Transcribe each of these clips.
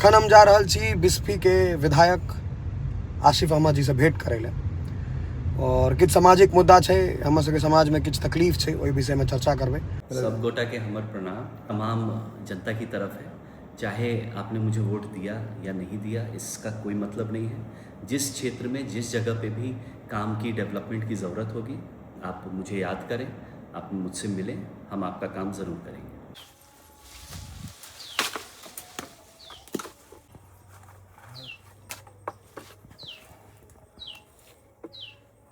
अखन हम जा रहल छी बिस्फी के विधायक आसिफ अहमद जी से भेंट करै लए और किछु सामाजिक मुद्दा छै, हमर सबके समाजमे किछु तकलीफ छै, ओहि विषयमे चर्चा करबै। सब गोटा के हमर प्रणाम तमाम जनता की तरफ है। चाहे आपने मुझे वोट दिया या नहीं दिया, इसका कोई मतलब नहीं है। जिस क्षेत्र में जिस जगह पे भी काम की डेवलपमेंट की ज़रूरत होगी, आप मुझे याद करें, आप मुझसे मिलें, हम आपका काम ज़रूर करेंगे।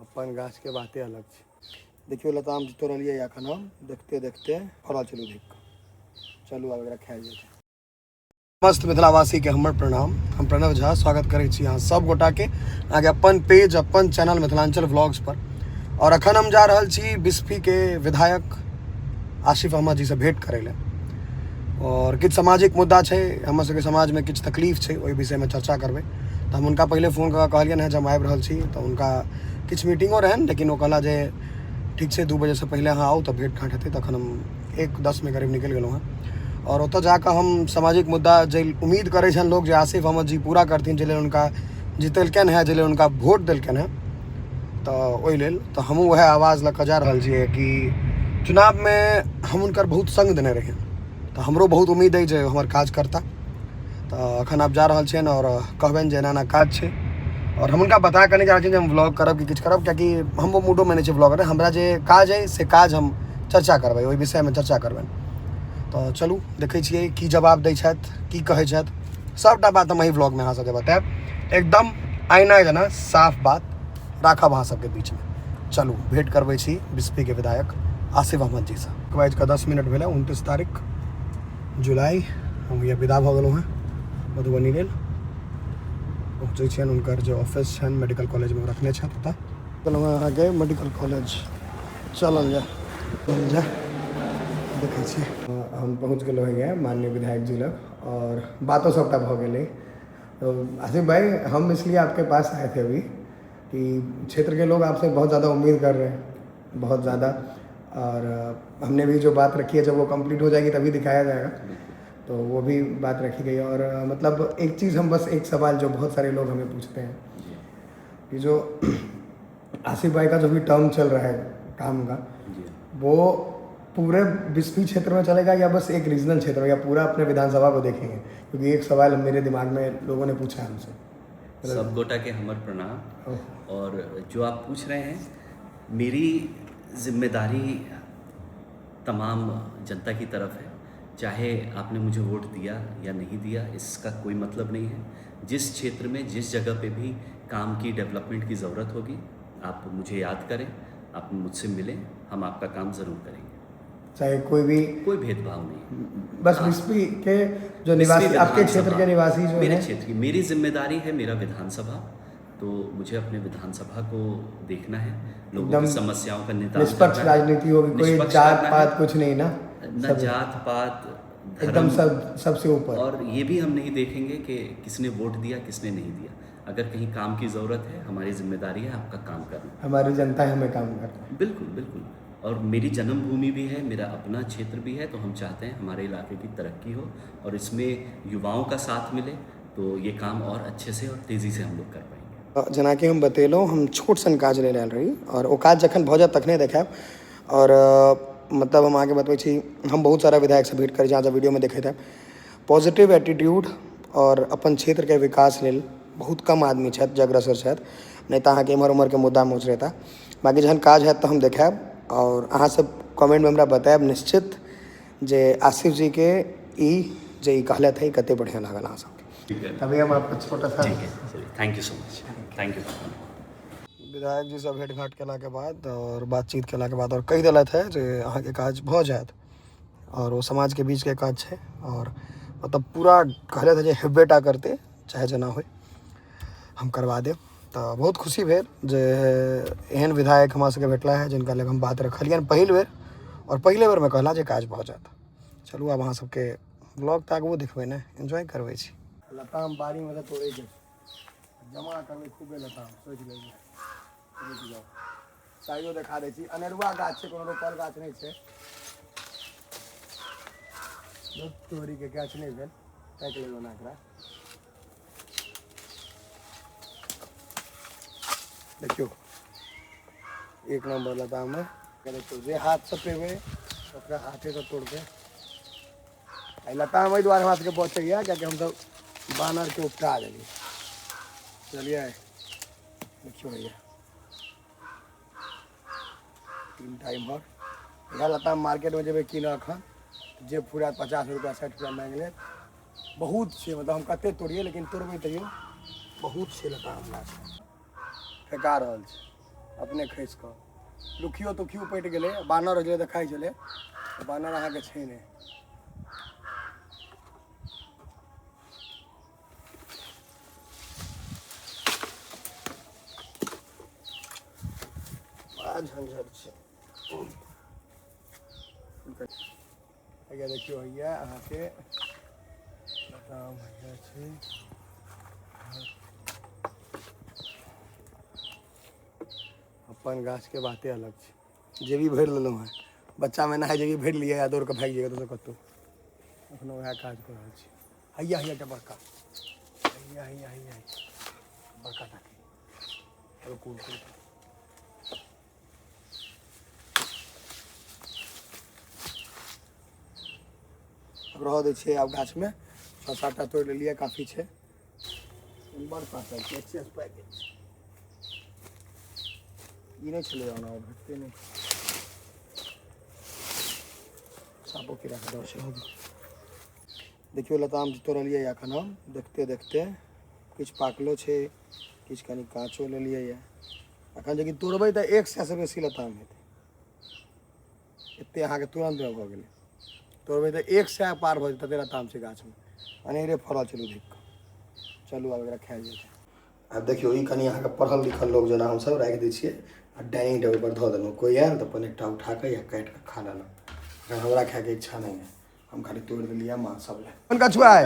अपन गाछ के बाते अलग छै। देखियौ, लताम जे तोड़लियै एखन हम, देखते देखते फड़ल चलू देख कऽ। चलू, आब एकरा खायल जेतै। समस्त मिथिलावासी के हमर प्रणाम। हम प्रणव झा स्वागत करै छी अहाँ सब गोटा के अहाँके अपन पेज, अपन चैनल मिथिलांचल व्लॉग्स पर। और अखन हम जा रहल छी बिस्फी के विधायक आसिफ अहमद जी से भेंट करै लए और किछु सामाजिक मुद्दा छै, हमर सबके समाजमे किछु तकलीफ छै, ओहि विषयमे चर्चा करबै। तऽ हम हुनका पहिले फोन कऽ कऽ कहलियनि हेँ जे हम आबि रहल छी। तऽ हुनका किछु मीटिंगो रहनि, लेकिन ओ कहला जे ठीक छै, 2 बजेसँ पहिले अहाँ आउ तऽ भेँट घाँट हेतै। तखन हम 1:10मे करीब निकलि गेलहुँ हेँ आओर ओतऽ जाकऽ हम सामाजिक मुद्दा जे उम्मीद करै छनि लोक जे आसिफ अहमद जी पूरा करथिन, जाहि लेल हुनका जितेलकनि हेँ, जाहि लेल हुनका वोट देलकनि हेँ, तऽ ओहि लेल तऽ हमहूँ वएह आवाज लऽ कऽ जा रहल छियै कि चुनावमे हम हुनकर बहुत सङ्ग देने रहियनि, तऽ हमरो बहुत उम्मीद अइ जे हमर काज करता। तऽ एखन आब जा रहल छियनि आओर कहबनि जे एना एना काज छै। आओर हम हुनका बता कऽ नहि जा रहल छियनि जे हम व्लॉग करब कि किछु करब, कियाकि हम ओ मूडोमे नहि छी व्लॉग। हमरा जे काज अइ से काज हम चर्चा करबै, ओहि विषयमे चर्चा करबनि। तऽ चलू, देखै छियै की जवाब दै छथि, की कहै छथि। सभटा बात हम एहि व्लॉगमे अहाँ सबके बतायब, एकदम आईना जेना साफ बात राखब अहाँ सबके बीचमे। चलू, भेंट करबै छी बिस्फीके विधायक आसिफ अहमद जीसँ। 1 बाजि कऽ 10 मिनट भेलै, 29 तारीख जुलाई। हम ये विदा भऽ गेलहुँ हेँ मधुबनी लेल। पहुँचै छियनि हुनकर जे ऑफिस छनि मेडिकल कॉलेजमे, रखने छथि ओतऽ। गेलहुँ हेँ अहाँके मेडिकल कॉलेज। चलल जाय, चलल जाय, देखै छी। हम पहुँच गेलहुँ हेँ माननीय विधायक जी लग और बातो सबटा भऽ गेलै। तो आसिफ भाई, हम इसलिए आपके पास आए थे अभी कि क्षेत्र के लोग आपसे बहुत ज़्यादा उम्मीद कर रहे हैं, बहुत ज़्यादा। और हमने भी जो बात रखी है, जब वो कंप्लीट हो जाएगी तभी दिखाया जाएगा, तो वो भी बात रखी गई। और मतलब एक चीज़ हम बस एक सवाल जो बहुत सारे लोग हमें पूछते हैं कि जो आसिफ भाई का जो भी टर्म चल रहा है काम का, वो पूरे बिस्फी क्षेत्र में चलेगा या बस एक रीजनल क्षेत्र में या पूरा अपने विधानसभा को देखेंगे? क्योंकि एक सवाल मेरे दिमाग में लोगों ने पूछा है हमसे। सब गोटा के हमर प्रणाम। और जो आप पूछ रहे हैं, मेरी जिम्मेदारी तमाम जनता की तरफ है। चाहे आपने मुझे वोट दिया या नहीं दिया, इसका कोई मतलब नहीं है। जिस क्षेत्र में जिस जगह पे भी काम की डेवलपमेंट की ज़रूरत होगी, आप मुझे याद करें, आप मुझसे मिलें, हम आपका काम ज़रूर करेंगे। चाहे कोई भी कोई भेदभाव नहीं। बस बिस्फी के जो निवासी, आपके क्षेत्र के निवासी जो मेरे हैं। क्षेत्र की मेरी जिम्मेदारी है, मेरा विधानसभा, तो मुझे अपने विधानसभा को देखना है, लोगों एकदम की समस्याओं का निदान निष्पक्ष करना है। राजनीति होगी, कोई निष्पक्ष जात करना है। पात कुछ नहीं ना? न जात पात, एकदम धर्म। सब सबसे ऊपर। और ये भी हम नहीं देखेंगे कि किसने वोट दिया, किसने नहीं दिया। अगर कहीं काम की ज़रूरत है, हमारी जिम्मेदारी है आपका काम करना। हमारी जनता है, हमें काम करना है। बिल्कुल बिल्कुल। और मेरी जन्मभूमि भी है, मेरा अपना क्षेत्र भी है, तो हम चाहते हैं हमारे इलाके की तरक्की हो और इसमें युवाओं का साथ मिले तो ये काम और अच्छे से और तेज़ी से हम लोग कर पाएंगे। जेनाकि हम बतेलहुँ, हम छोट सन काज लेल आयल रही और ओ काज जखन भऽ जायत तखने देखायब। और मतलब हम अहाँके बतबै छी, हम बहुत सारा विधायकसँ भेँट करै छी, अहाँ सब वीडियोमे देखैत हैब। पॉजिटिव एटीट्यूड और अपन क्षेत्रके विकास लेल बहुत कम आदमी छथि जे अग्रसर छथि, नहि तऽ अहाँके एम्हर ओम्हरके मुद्दामे उछरेता। बाँकी जहन काज हैत तऽ हम देखायब आओर अहाँसब कमेन्टमे हमरा बतायब निश्चित जे आसिफ जीके ई जे ई कहलथि है, कते बढ़िआँ लागल अहाँ सबके। ठीक है। तभी हम आपको छोटा सा ठीक है, चलिए, thank you so much, thank you. विधायक जी से भेंट घाट केलाके बाद और बातचीत केलाके बाद और कहि देलथि है जे अहाँके काज भऽ जायत और ओ समाजके बीचके काज छै और मतलब पूरा कहलथि है जे हेबे टा करतै, चाहे जेना होइ, हम करवा देब। तऽ बहुत खुशी भेल जे एहन विधायक हमरा सबके भेटला है जिनका लग हम बात रखलियनि पहिल बेर और पहिले बेरमे कहला जे काज भऽ जायत। चलू, आब अहाँ सबके ब्लॉग तऽ आगुओ देखबै ने, एन्जॉय करबै छी। लताम बाड़ीमे सँ तोड़ैके जमा करबै खूबे लताम, सोचि लेलियै। रुकि जाउ, साइजो देखा दै छी। अनेरुआ गाछ छै, कोनो रोपल गाछ नहि छै। तोरीके गाछ नहि भेल, ताकि लेलहुँ ने एकरा। देखियौ एक नंबर लताम है। देखियौ जे हाथसँ पेबै ओकरा हाथेसँ तोड़बै। एहि लताम एहि दुआरे हमरा सबके बचैया कियाकि हमसब बानरके उपटा देलियै, बुझलियै। देखियौ भैया 3टा इम्हर। इएह लताम मार्केटमे जेबै कीनऽ एखन जे फुरायत 50 रुपैआ 60 रुपैआ माँगि लेत। बहुत छै, मतलब हम कते तोड़ियै लेकिन तोड़बै तैयो बहुत छै लताम गाछ। फेका रहल छै अपने खसि कऽ। लुखियो तुखियो पटि गेलै, बानर हो गेलै तऽ खाइ छलै, बानर अहाँके छै नहि। बड़ा झंझट छै। हैया देखियौ हैया अहाँके लताम हैया छै। अपन गाछके बाते अलग छै। जेबी भरि लेलहुँ हेँ, बच्चामे एना जेबी भरि लियै आ दौड़ कऽ भागि जइयै कतहुसँ कतहु। एखनो वएह काज कऽ रहल छी। हैया हैया एकटा बड़का, हैया हैया हैया बड़का टाके। रुकू रुकू रुकू। आब रहऽ दै छियै आब गाछमे। 6-7 टा तोड़ि लेलियै, काफी छै। बड़ पाकल छै, एक्सेस पाकि गेल छै। ई नहि छलै ओना भेटते नहि। साँपो कीड़ाके डर छै। देखियौ लताम तोड़लियै एखन हम देखते देखते। किछु पाकलो छै, किछु कनि काँचो लेलियै यऽ। एखन जेकि तोड़बै तऽ 100 से बेसी लताम हेतै। एते अहाँके तुरन्तमे भऽ गेलै। तोड़बै तऽ 100 पार भऽ जेतै, तते लताम छै गाछमे। अनेरे फड़ल छै देख कऽ। चलू आब एकरा खायल जेतै। आब देखियौ ई कनि अहाँके पढ़ल लिखल लोक जेना हमसब राखि दै छियै आ डाइनिंग टेबल पर धऽ देलहुँ। कोइ आयल तऽ अपन एकटा उठा कऽ या काटि कऽ खा लेलहुँ। एखन हमरा खायके इच्छा नहि है, हम खाली तोड़ि देलियै माँ सब लए। कोन कछुआ है?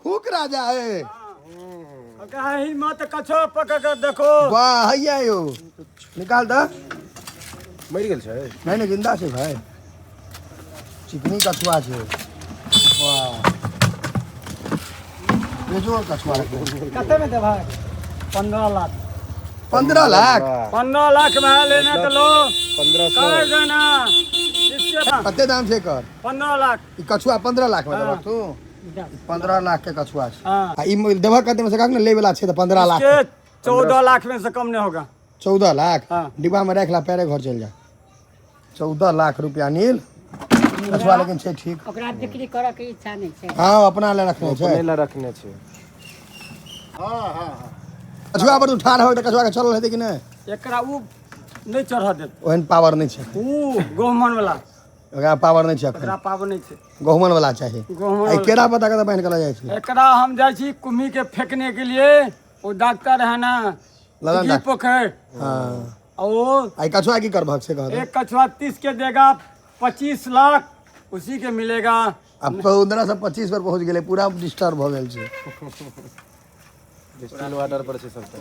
फूक राजा है। हिम्मत कछुआ पकड़ कर देखो। वाह हैया यो निकाल द। मरि गेल छै? नहीं नहीं जिंदा छै भाई, चिकनी कछुआ छै। वाह बेजोड़ कछुआ। कते में देबा? 15 लाख। 15 लाख? 15 लाख में लेना तो लो। 1500 कर देना। कते दाम छै एकर? 15 लाख। ई कछुआ 15 लाख में देबा तू? 15 लाख के कछुआ छै। आ ई देबा कते में से काक ने ले वाला छै तऽ 15 लाख। 14 लाख में से कम नहीं होगा। 14 लाख? हाँ। डिब्बा में रख ला, पैरे घर चल जा। 14 लाख रुपया नील कछुआ लेकिन छै ठीक। ओकरा बिक्री करऽ के इच्छा नहीं छै। हाँ अपना ले रखने छै। अपने ले रखने छै। हां हां कछुआ पर उठा रहो तऽ कछुआ के चलल हेतै कि नहि? एकरा उ नहीं चढ़ देत। ओहन पावर नहीं छै। उ गहुमन वाला। ओकरा पावर नहीं छै। ओकरा पावर नहीं छै। गहुमन वाला चाही। गहुमन। आ केरा पत्ता कतऽ बान्हि के लऽ जाइ छै? एकरा हम जाइ छी कुम्ही के फेंकने के लिए। वो डॉक्टर है ना ललन डॉक्टर। पोखर। हाँ। और आई कछुआ की करबहक से कह दे। एक कछुआ 30 के देगा, 25 लाख उसी के मिलेगा। अब 15 से 25 पर पहुंच गेलै, पूरा डिस्टर्ब भऽ गेल छै। स्टील वाटर पर छै सबटा।